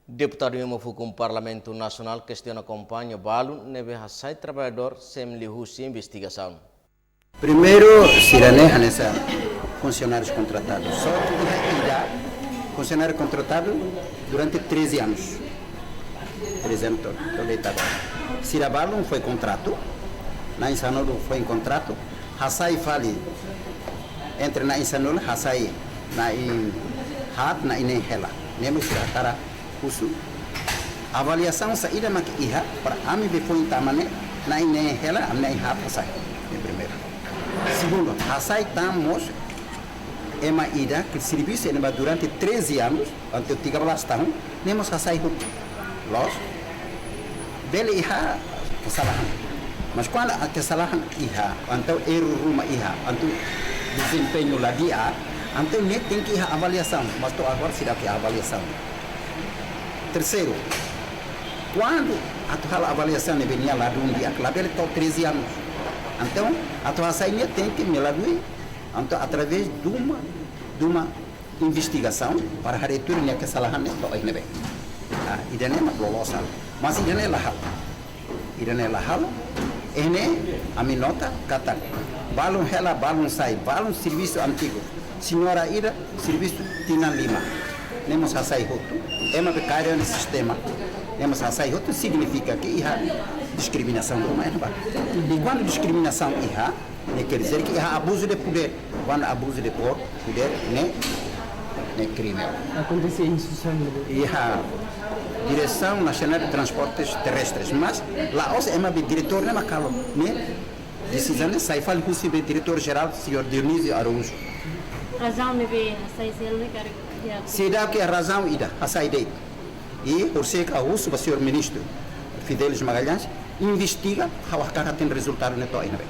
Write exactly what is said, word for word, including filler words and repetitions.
Deputadu Yuma Fukun Parlamentu Nasionál kestiona kompañia balun ne'ebé hasai traballadór sem liuhusi investigasaun. Primeiru, sira-ne'e hanesan funsionáriu kontratadu. Só que iha ida, funsionáriu kontratadu durante treze anos. Treze anos to'o, to'o de'it agora. Sira balun foin kontratu, na'in sanulu foin kontratu, hasai fali entre na'in sanulu, hasai na'in haat, na'in neen hela. Ne'e mós sira hakarak husu avaliasaun saida mak iha para ami be foin tama ne'e, na'in neen hela, ami na'in haat hasai. Ne'e primeiru. Segundu, hasai tan mós ema ida ke servisu ne'ebá durante treze anos, entaun tiga belas tahun, ne'e mós hasai hotu. Loos, bele iha kesalahan. Mas kuandu kesalahan iha, entaun erru ruma iha, entaun dezempeñu la di'ak, entaun ne'e tenke iha avaliasaun, mas to'o agora seidauk iha avaliasaun. Terseiru, kuandu atu halo avaliasaun ne'ebé nia ladún di'ak, labele to'o treze anos. Entaun, atu hasai ne'e tenke melalui, entaun através de uma, de uma investigasaun para haree tuir nia kesalahan ne'e to'o iha ne'ebé. Ah, ida-ne'e mak loloos halo. Mas ida-ne'e la halo. Ida-ne'e la halo. Iha ne'e ami nota katak balun hela, balun sai, balun servisu antigu. Señora ida servisu tinan lima. Ne'e mós hasai hotu. Ema be kaer iha sistema. Ne'e mós hasai hotu signifika ke iha diskriminasaun ruma iha ne'ebá. I kuandu diskriminasaun iha, ne'e quer dizer ke iha abuzu de podér. Kuandu abuzu de po-, podér, ne'e, ne'e krime. Akontese iha instituisaun ne'ebé? Iha Diresaun Nasionál de Transportes Terrestres. Mas la'ós ema be diretór ne'e mak halo. Ne'e desizaun ne'e sai fali husi be diretór jerál, señór Dionísio Araújo. Razaun ne'ebé hasai sira-ne'e karik iha? Seidauk iha razaun ida, hasai de'it. I horiseik ha'u husu ba señór ministru Fidelis Magalhães investiga, ha'u hakarak hatene rezultadu ne'e to'o iha ne'ebé.